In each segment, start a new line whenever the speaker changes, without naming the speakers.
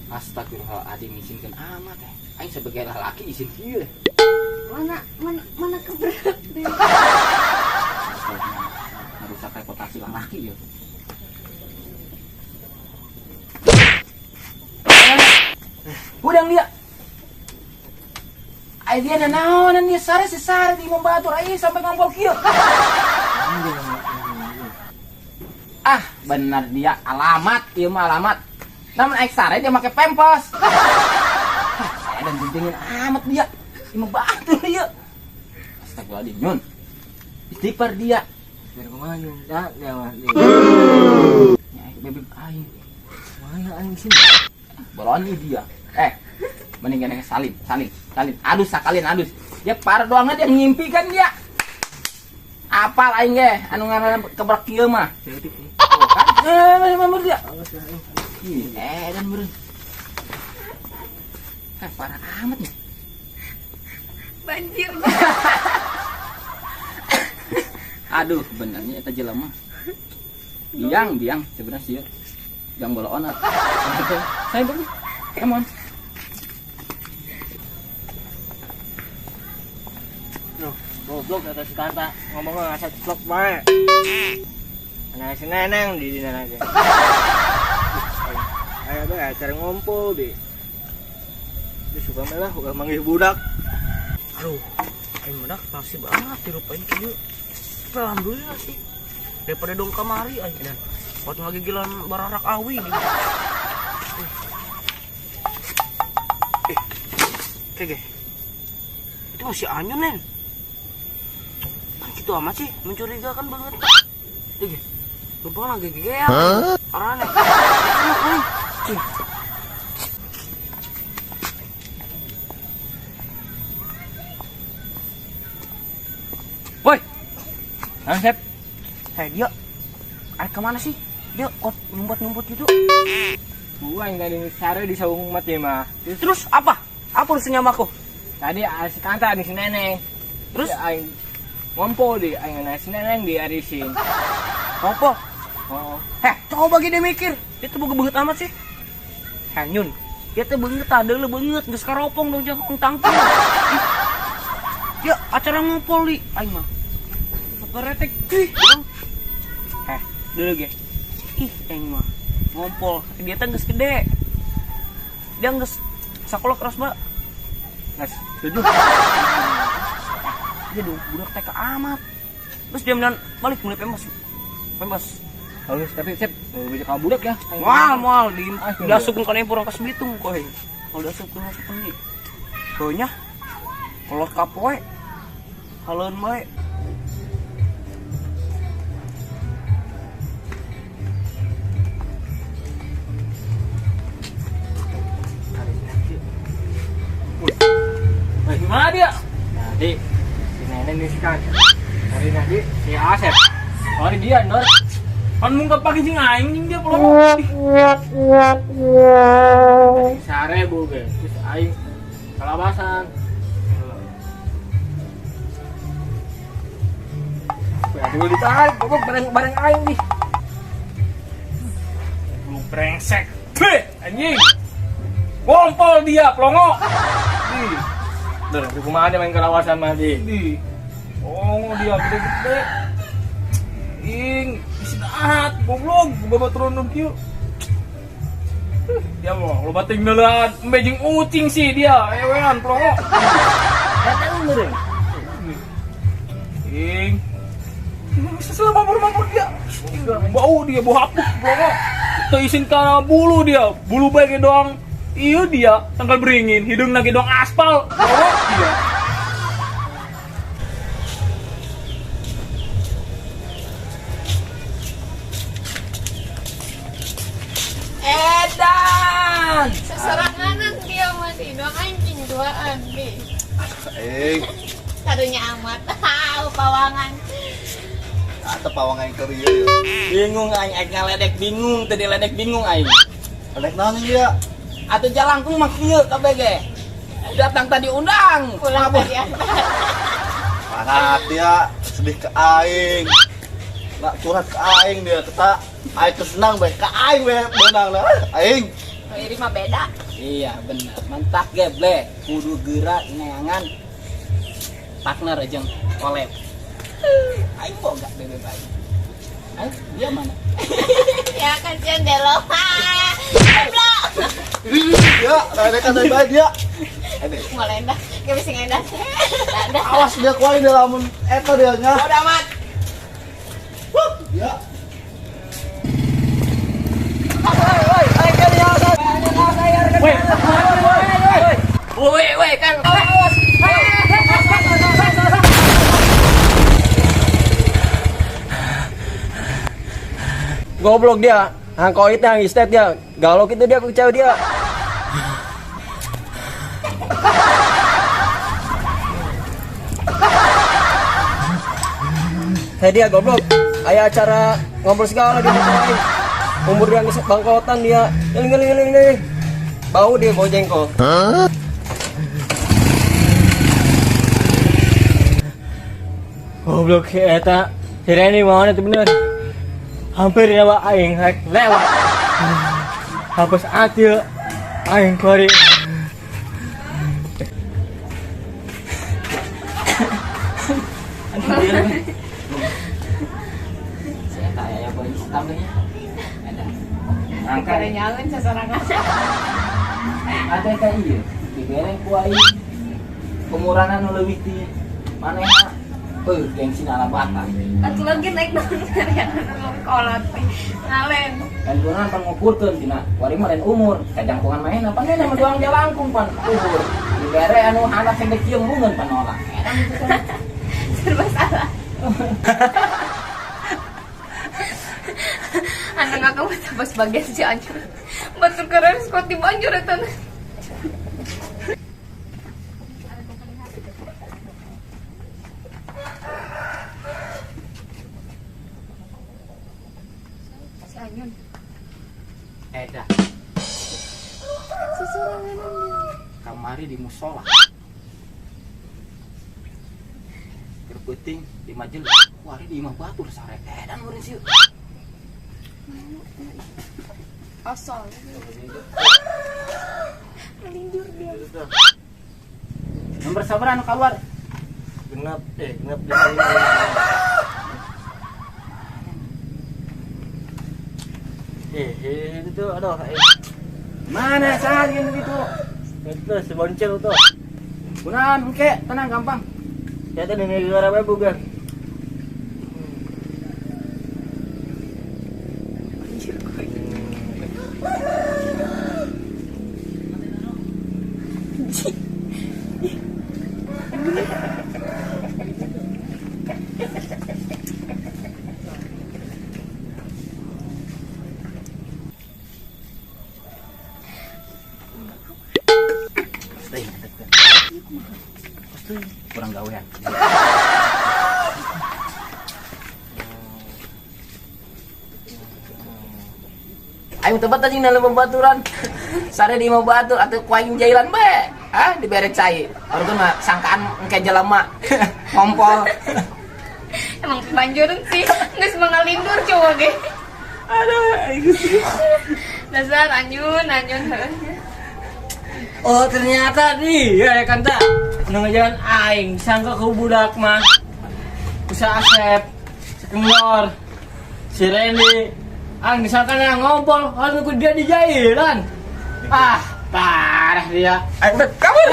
Astagfirullahaladzim, isinkeun amat eh. Aing sebagai laki isin kieu.
Mana mana mana keberat deh.
Merusak reputasi laki ya. Udang dia. Ai dia naonan dia sare si sare di membatur ai sampai ngompol kieu. Ah, benar dia alamat, ieu mah alamat. Namun aik sare dia make pempos. Hah, saya dan jentingin amat dia. Ieu mah batur dia. Astagfirullahaladzim, Nyun. Istighfar dia.
Biar kumaha Nyun? Da, dia mah.
Ya, bebek aing.
Mana aing sih?
Bolon dia. Mending kena salin, salin, salin. Adus sakalian adus. Dia parah doangnya dia ngimpi kan dia. Apal aing ge anu ngaranna kebrek kieu mah. Oh, kan? Masih mamur dia. Ih, dan meureun. Parah amat nih.
Banjir.
Aduh, benernya eta jelema. Biang, biang sebenarnya sih. Biang boloon. Saya bagus. Come on.
Loh, goblok kata si Tata ngomongnya nggak ceplok bae. Anak si Neneng di dina aja. Ayo bae acara ngumpul di. Di suka melah ulah manggih budak.
Aduh, aing budak pasti banget dirupain kieu. Tapi alhamdulillah sih. Daripada dong kamari aing dan waktu lagi gilan bararak awi gitu. Kege. Itu masih anyun, Nen. Kan gitu amat sih, mencurigakan banget. Kege. Lupa lagi gege ya. Arane.
Woi. Hah, Sep?
Hei, dia. Ayo kemana sih? Dia kok nyumput-nyumput gitu.
Gua yang tadi sare di saung umat ya mah.
Terus apa? Apa urusannya sama aku?
Tadi si Kanta di si Neneng.
Terus?
Ya, aing ngompol di aing na si Neneng di arisin.
Ngompol?
Oh.
Heh, coba gini mikir. Dia tuh boga banget amat sih. Hanyun. Dia tuh banget ada lu banget geus karopong dong jangan tangkil. Ya acara ngompol di aing mah. Seperetek ih. Heh, dulu ge. Ih, aing mah ngompol. Dia tuh geus gede. Dia geus sakola keras banget.
Mas, setuju.
Dia dong, budak TK amat. Terus dia menan balik mulai pembas. Pembas.
Halus tapi sip, bisa kamu budak ya.
Mual, mual di diasupkeun kana empur ka Belitung koe. Kalau diasupkeun masukkeun di. Heunya. Kolot kapoe. Haleun bae.
Gimana dia?
Nanti si Neneng nih si Kang. Hari nanti si Asep.
Hari dia, Nor. Kan mungkin pagi sing aing jeung dia pulang.
Sare bu ge. Terus aing kalabasan. Aduh ditarik, goblok bareng-bareng aing nih.
Lu brengsek. Beh, anjing. Ngompol dia, plongo. Ih.
Duh, kumaha dia main kalawasan mah di.
Di. Oh, dia gede-gede. Ing, istirahat, goblok, bawa turun kieu. Dia mau lo bating nelan, embe jeung ucing sih dia, ewean plongo.
Eta meureun.
Ing. Selama mamur dia. Bau dia, bau hapuk plongo. Teu isin kana bulu dia, bulu bae ge doang. Iya dia, tangkal beringin, hidung lagi doang aspal. Plongo dia.
Edan.
Seseranganan dia masih doang anjing duaan bi. Karunya amat. Pawangan.
Atau pawangan ke Rio ya.
Bingung aing aing ngaledek bingung, teu diledek bingung aing.
Ledek naon dia?
Atuh jalangkung mah kieu kabeh ge. Datang tadi undang.
Pulang tadi antar.
Parah dia sedih ke aing. Nak curhat ke aing dia kata aing kesenang bae ke aing bae beunang lah aing.
sendiri mah beda.
Iya bener, mantap geble, kudu geura neangan partner jeung collab. Aing boga bebe bae. Ayo, dia mana?
Ya kasihan deh lo. Goblok.
Ya, rek kan bae dia.
Mulai dah, gak bisa ngendah. Dadah.
Awas dia kuaing dia lamun eta dia nya.
Udah amat.
Ya.
Woi, woi, kan. Awas.
Goblok dia. Hang koit hang istet dia. Galau gitu dia ku cewek dia. Hei dia goblok. Aya acara ngobrol segala dia motor aing. Umur dia geus bangkotan dia. Ngeling ngeling ngeling ngeling. Bau dia bau jengkol.
Goblok si eta. Si Reni mana tuh bener. Hampir nyawa aing rek lewat. Hapus ati aing kuari.
Saya tak ya boy tambahnya. Ada. Angkat.
Kada nyalon seseorang.
Ada ka ieu. Dibere ku aing. Umurana nu leuwih ti manehna. Beuh, gengsi nalabatan.
Atuh lagi naik naon ya kolot ngalen.
Dan kurang pan ngukurkeun tina wari mah lain umur, kajangkungan manehna pan manehna mah doang jalangkung pan uhur. Dibere anu anak sing kieu embungeun pan nolak. Edan itu kan.
Serba salah. Anu ngaku pas bagian si anjur. Batur keren skot di banjur eta. Si Anyun.
Edan.
Susurangan dia.
Kamari di musola. Keur peuting di majelis, wari di imah batur sare. Edan meureun sieu.
Osol. Melindur dia.
Nomor sabaraha anu keluar?
Genep genep 5 5. Itu tuh aduh.
Mana saat gitu gitu.
Itu si boncel tuh.
Kunaon engke, tenang gampang.
Ya teh di negara bae bugar.
Anjir koi.
Kurang gawean. Aing tempat anjing dalam pembaturan. Sare di imah batur atau ku aing jailan bae. Hah, dibere cai. Baru mah sangkaan engke jelema ngompol.
Emang banjuran sih, geus mengalindur coba ge.
Aduh, aing
Dasar anyun, anyun.
Oh ternyata dia ya kan tak ngejalan aing sangka ku budak mah Usa Asep, si Kendor, si Randy, aing disangka yang ngompol, kalau ku dia di jailan. Ah, parah dia.
Aing kabur.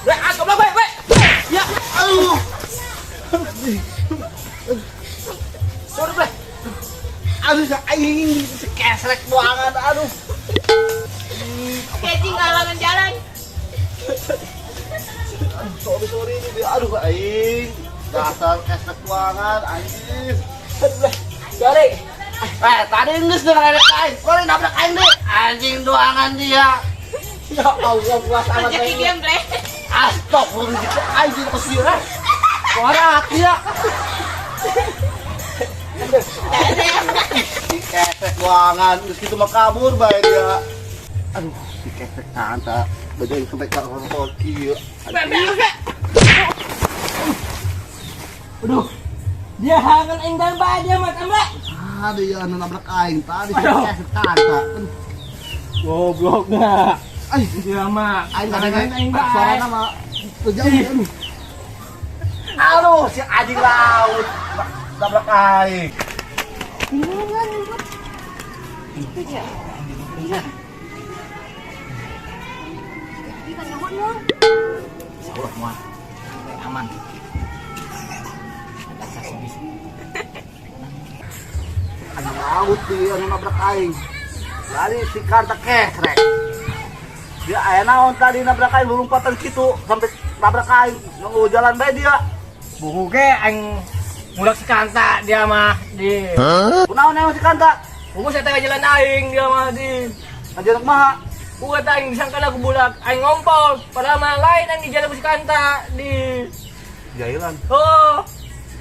Weh, ah, goblok, weh, weh. Ya, aduh. Sorry, bleh.
Aduh, aing kesrek banget, aduh.
Kayak ngalangan jalan.
Sorry, sorry ini, aduh aing. Dasar kesrek banget, anjir.
Sorry.
Tadi geus dengar aing. Kok nabrak aing deh? Anjing doangan dia.
Ya Allah, puas amat
Rezeki
aing.
dia, Bre.
Astagfirullah, anjing kesirah. Suara dia. Si kesek doangan, terus gitu mah kabur bae dia. Aduh, si kesek tanta. Baju yang sampai ke orang kieu.
Aduh. Dia hangan aing dan bae dia mah tamle.
Ada ya anu nabrak aing tadi si keset kanta.
Goblok na.
Ay,
Dia mah
aing
Hangan aing bae.
Suarana mah teu jauh aduh. Aduh, si anjing laut nabrak aing.
Insyaallah moal. Aman. Ada saksi bisa.
Anjing laut di anu nabrak aing. Tadi si kanta kesrek. Dia aya naon tadi nabrak aing lompatan kitu sampai nabrak aing nunggu jalan bae dia.
Buku ge aing ngulak si Kanta dia mah di.
Kunaon naon si kanta?
Buku saya tengah jalan aing dia mah di.
Ngajaran kumaha?
Buku kata aing disangka aku bulak aing ngompol padahal mah lain aing di jalan ku si Kanta di.
Jailan.
Oh,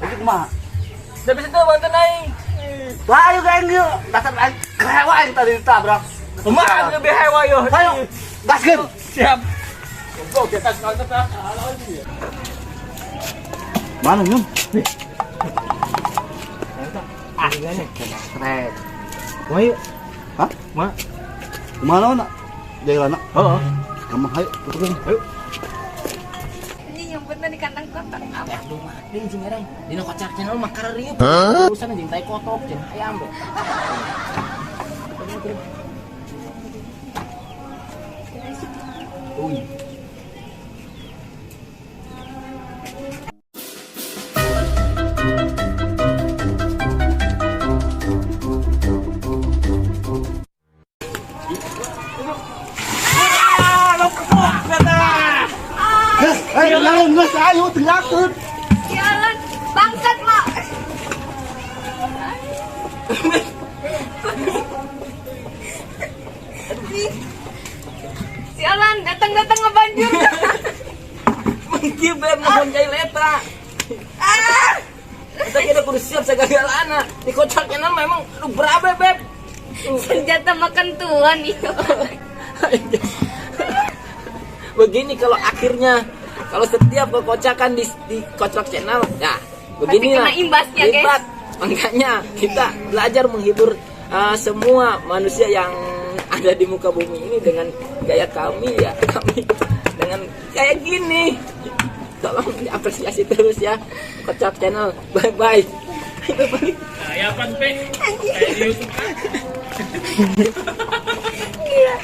Itu kumaha?
tapi situ banten aing.
Wah, ayo aing ieu. Dasar aing kerewa aing tadi ditabrak.
Kumaha lebih hewa yo.
Ayo, gaskeun.
Siap. Goblok di atas kau tetap.
Mana nyun?
Ah, gimana? Keren. Kumaha yuk?
Hah?
Ma.
Kumaha na? Jailan.
Oh.
Kamu hayu, tutup.
Ayo.
Ini nyumputnya di kantang kotak. Apa?
Aduh mah, di jeung erang. Dina kocak channel mah kararieu. Urusan jeung tai kotok jeung ayam be. Uy.
Eh, naon geus ayo tinggalkeun.
Sialan, bangsat mak. Sialan, datang-datang ngebanjur.
Mengki beb mohon jai leta.
Ah!
Kita kita kudu siap sagagalana. Di kocak channel memang lu berabe beb.
Senjata makan tuan itu.
Begini kalau akhirnya kalau setiap kekocakan di Kocok Channel, ya begini
kena imbasnya, guys.
Makanya kita belajar menghibur semua manusia yang ada di muka bumi ini dengan gaya kami ya, kami dengan kayak gini. Tolong diapresiasi terus ya Kocok Channel. Bye bye.
Kayak apa, Pe? Kayak di YouTube kan.
Gila.